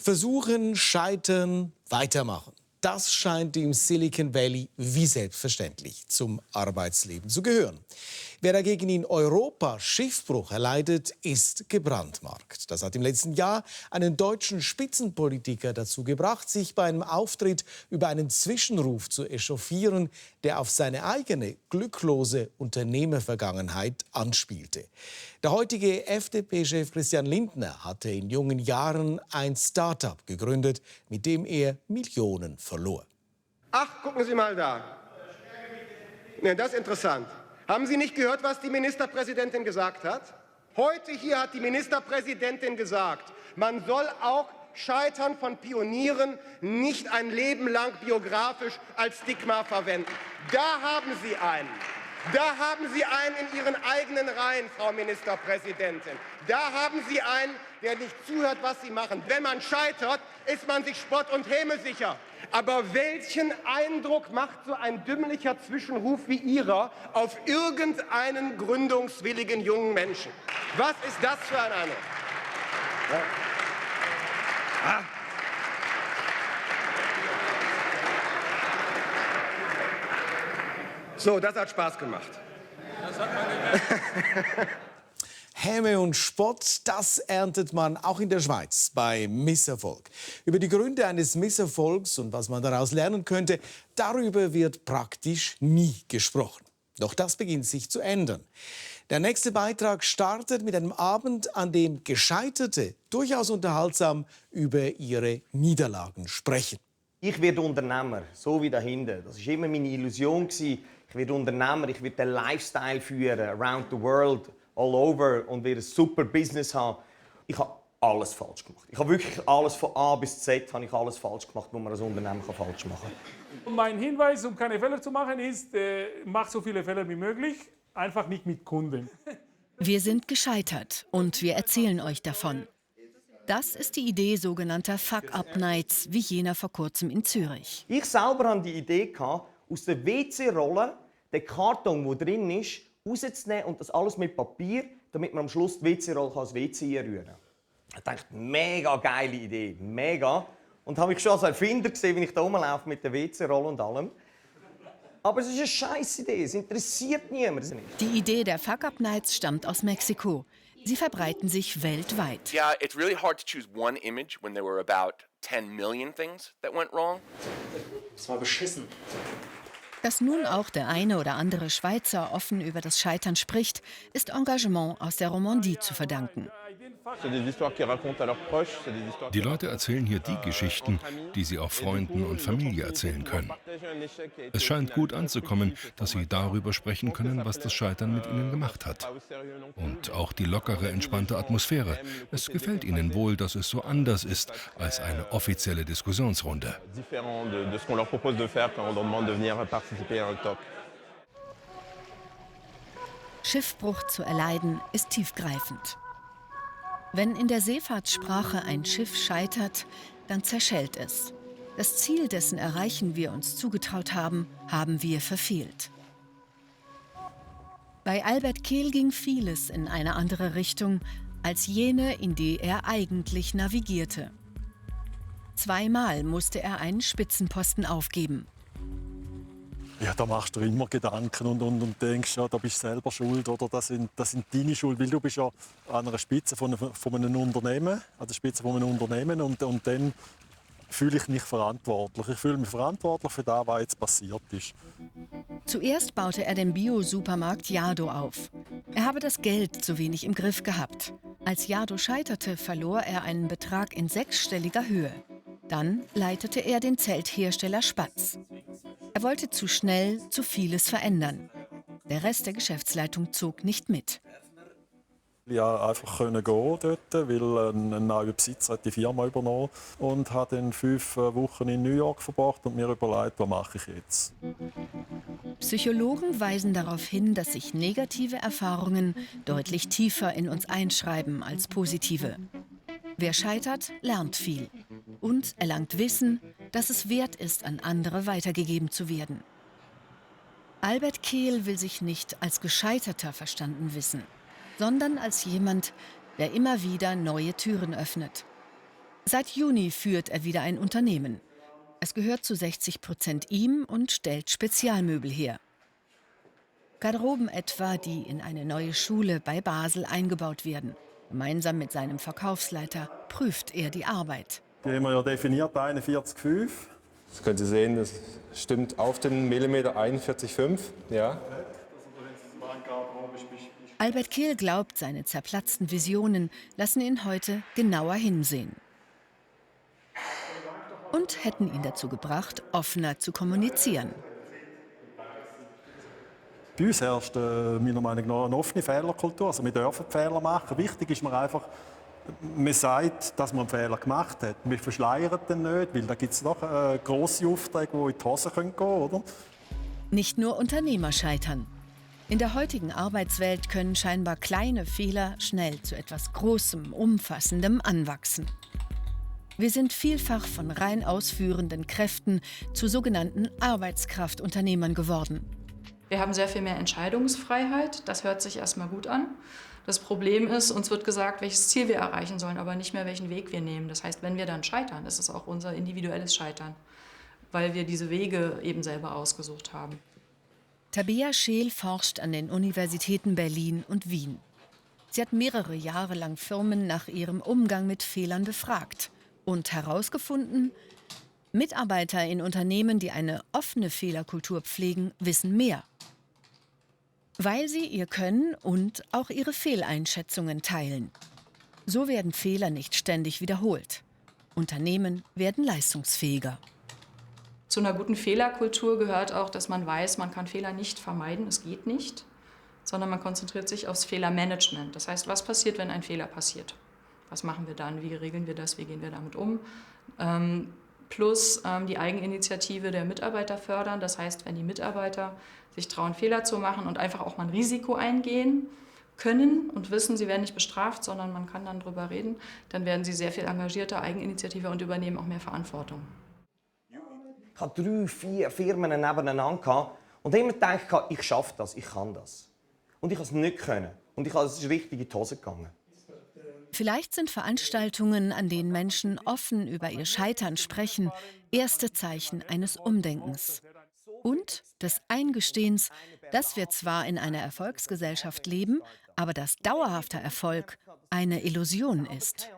Versuchen, scheitern, weitermachen. Das scheint im Silicon Valley wie selbstverständlich zum Arbeitsleben zu gehören. Wer dagegen in Europa Schiffbruch erleidet, ist gebrandmarkt. Das hat im letzten Jahr einen deutschen Spitzenpolitiker dazu gebracht, sich bei einem Auftritt über einen Zwischenruf zu echauffieren, der auf seine eigene glücklose Unternehmervergangenheit anspielte. Der heutige FDP-Chef Christian Lindner hatte in jungen Jahren ein Start-up gegründet, mit dem er Millionen verlor. Ach, gucken Sie mal da. Ja, das ist interessant. Haben Sie nicht gehört, was die Ministerpräsidentin gesagt hat? Heute hier hat die Ministerpräsidentin gesagt, man soll auch Scheitern von Pionieren nicht ein Leben lang biografisch als Stigma verwenden. Da haben Sie einen. Da haben Sie einen in Ihren eigenen Reihen, Frau Ministerpräsidentin. Da haben Sie einen, der nicht zuhört, was Sie machen. Wenn man scheitert, ist man sich Spott und Häme sicher. Aber welchen Eindruck macht so ein dümmlicher Zwischenruf wie Ihrer auf irgendeinen gründungswilligen jungen Menschen? Was ist das für ein Eindruck? Ja. Ah. So, das hat Spaß gemacht. Das hat man Häme und Spott, das erntet man auch in der Schweiz bei Misserfolg. Über die Gründe eines Misserfolgs und was man daraus lernen könnte, darüber wird praktisch nie gesprochen. Doch das beginnt sich zu ändern. Der nächste Beitrag startet mit einem Abend, an dem Gescheiterte durchaus unterhaltsam über ihre Niederlagen sprechen. Ich werde Unternehmer, so wie dahinter. Das war immer meine Illusion. Ich werde Unternehmer, ich werde den Lifestyle führen, around the world, all over und werde ein super Business haben. Ich habe alles falsch gemacht. Ich habe wirklich alles von A bis Z habe ich alles falsch gemacht, was man als Unternehmer falsch machen kann. Mein Hinweis, um keine Fehler zu machen, ist, mach so viele Fehler wie möglich, einfach nicht mit Kunden. Wir sind gescheitert und wir erzählen euch davon. Das ist die Idee sogenannter Fuck-Up-Nights, wie jener vor kurzem in Zürich. Ich selber hatte die Idee, aus der WC-Rolle den Karton, der drin ist, rauszunehmen und das alles mit Papier, damit man am Schluss die WC-Rolle als WC rühren kann. Ich dachte, mega geile Idee, mega. Und habe ich schon als Erfinder gesehen, wie ich da rumlaufe mit der WC-Rolle und allem. Aber es ist eine scheiß Idee, es interessiert niemanden. Die Idee der Fuck-Up-Nights stammt aus Mexiko. Sie verbreiten sich weltweit. Yeah, it's really hard to choose one image when there were about 10 million things that went wrong. Das war beschissen. Dass nun auch der eine oder andere Schweizer offen über das Scheitern spricht, ist Engagement aus der Romandie zu verdanken. Die Leute erzählen hier die Geschichten, die sie auch Freunden und Familie erzählen können. Es scheint gut anzukommen, dass sie darüber sprechen können, was das Scheitern mit ihnen gemacht hat. Und auch die lockere, entspannte Atmosphäre. Es gefällt ihnen wohl, dass es so anders ist als eine offizielle Diskussionsrunde. Schiffbruch zu erleiden ist tiefgreifend. Wenn in der Seefahrtssprache ein Schiff scheitert, dann zerschellt es. Das Ziel, dessen Erreichen wir uns zugetraut haben, haben wir verfehlt. Bei Albert Kehl ging vieles in eine andere Richtung als jene, in die er eigentlich navigierte. Zweimal musste er einen Spitzenposten aufgeben. Ja, da machst du dir immer Gedanken und denkst, ja, da bist du selber schuld oder das sind deine Schuld, weil du bist ja an einer Spitze von einem Unternehmen, an der Spitze von einem Unternehmen und dann fühle ich mich verantwortlich. Ich fühle mich verantwortlich für das, was jetzt passiert ist. Zuerst baute er den Bio-Supermarkt Jado auf. Er habe das Geld zu wenig im Griff gehabt. Als Jado scheiterte, verlor er einen Betrag in 6-stelliger Höhe. Dann leitete er den Zelthersteller Spatz. Er wollte zu schnell zu vieles verändern. Der Rest der Geschäftsleitung zog nicht mit. Ja, einfach gehen dort, weil ein neuer Besitzer hat die Firma übernommen und hat dann 5 Wochen in New York verbracht und mir überlegt, was mache ich jetzt. Psychologen weisen darauf hin, dass sich negative Erfahrungen deutlich tiefer in uns einschreiben als positive. Wer scheitert, lernt viel und erlangt Wissen, dass es wert ist, an andere weitergegeben zu werden. Albert Kehl will sich nicht als Gescheiterter verstanden wissen, sondern als jemand, der immer wieder neue Türen öffnet. Seit Juni führt er wieder ein Unternehmen. Es gehört zu 60% ihm und stellt Spezialmöbel her. Garderoben etwa, die in eine neue Schule bei Basel eingebaut werden. Gemeinsam mit seinem Verkaufsleiter prüft er die Arbeit. Die haben wir ja definiert, 41,5. Das können Sie sehen, das stimmt auf den Millimeter 41,5. Ja. Albert Kehl glaubt, seine zerplatzten Visionen lassen ihn heute genauer hinsehen. Und hätten ihn dazu gebracht, offener zu kommunizieren. Bei uns herrscht meiner Meinung nach eine offene Fehlerkultur. Also wir dürfen Fehler machen. Wichtig ist mir einfach, man sagt, dass man einen Fehler gemacht hat. Wir verschleiern den nicht, weil da gibt es noch grosse Aufträge, die in die Hose gehen können, oder? Nicht nur Unternehmer scheitern. In der heutigen Arbeitswelt können scheinbar kleine Fehler schnell zu etwas Großem, Umfassendem anwachsen. Wir sind vielfach von rein ausführenden Kräften zu sogenannten Arbeitskraftunternehmern geworden. Wir haben sehr viel mehr Entscheidungsfreiheit. Das hört sich erstmal gut an. Das Problem ist, uns wird gesagt, welches Ziel wir erreichen sollen, aber nicht mehr, welchen Weg wir nehmen. Das heißt, wenn wir dann scheitern, ist es auch unser individuelles Scheitern, weil wir diese Wege eben selber ausgesucht haben. Tabea Scheel forscht an den Universitäten Berlin und Wien. Sie hat mehrere Jahre lang Firmen nach ihrem Umgang mit Fehlern befragt und herausgefunden, Mitarbeiter in Unternehmen, die eine offene Fehlerkultur pflegen, wissen mehr. Weil sie ihr Können und auch ihre Fehleinschätzungen teilen. So werden Fehler nicht ständig wiederholt. Unternehmen werden leistungsfähiger. Zu einer guten Fehlerkultur gehört auch, dass man weiß, man kann Fehler nicht vermeiden, es geht nicht, sondern man konzentriert sich aufs Fehlermanagement. Das heißt, was passiert, wenn ein Fehler passiert? Was machen wir dann? Wie regeln wir das? Wie gehen wir damit um? Plus die Eigeninitiative der Mitarbeiter fördern. Das heißt, wenn die Mitarbeiter sich trauen, Fehler zu machen und einfach auch mal ein Risiko eingehen können und wissen, sie werden nicht bestraft, sondern man kann dann drüber reden, dann werden sie sehr viel engagierter, Eigeninitiative und übernehmen auch mehr Verantwortung. Ich hatte 3, 4 Firmen nebeneinander gehabt und immer gedacht, ich schaffe das, ich kann das. Und ich konnte es nicht können. Und es ist richtig in die Hose gegangen. Vielleicht sind Veranstaltungen, an denen Menschen offen über ihr Scheitern sprechen, erste Zeichen eines Umdenkens. Und des Eingestehens, dass wir zwar in einer Erfolgsgesellschaft leben, aber dass dauerhafter Erfolg eine Illusion ist.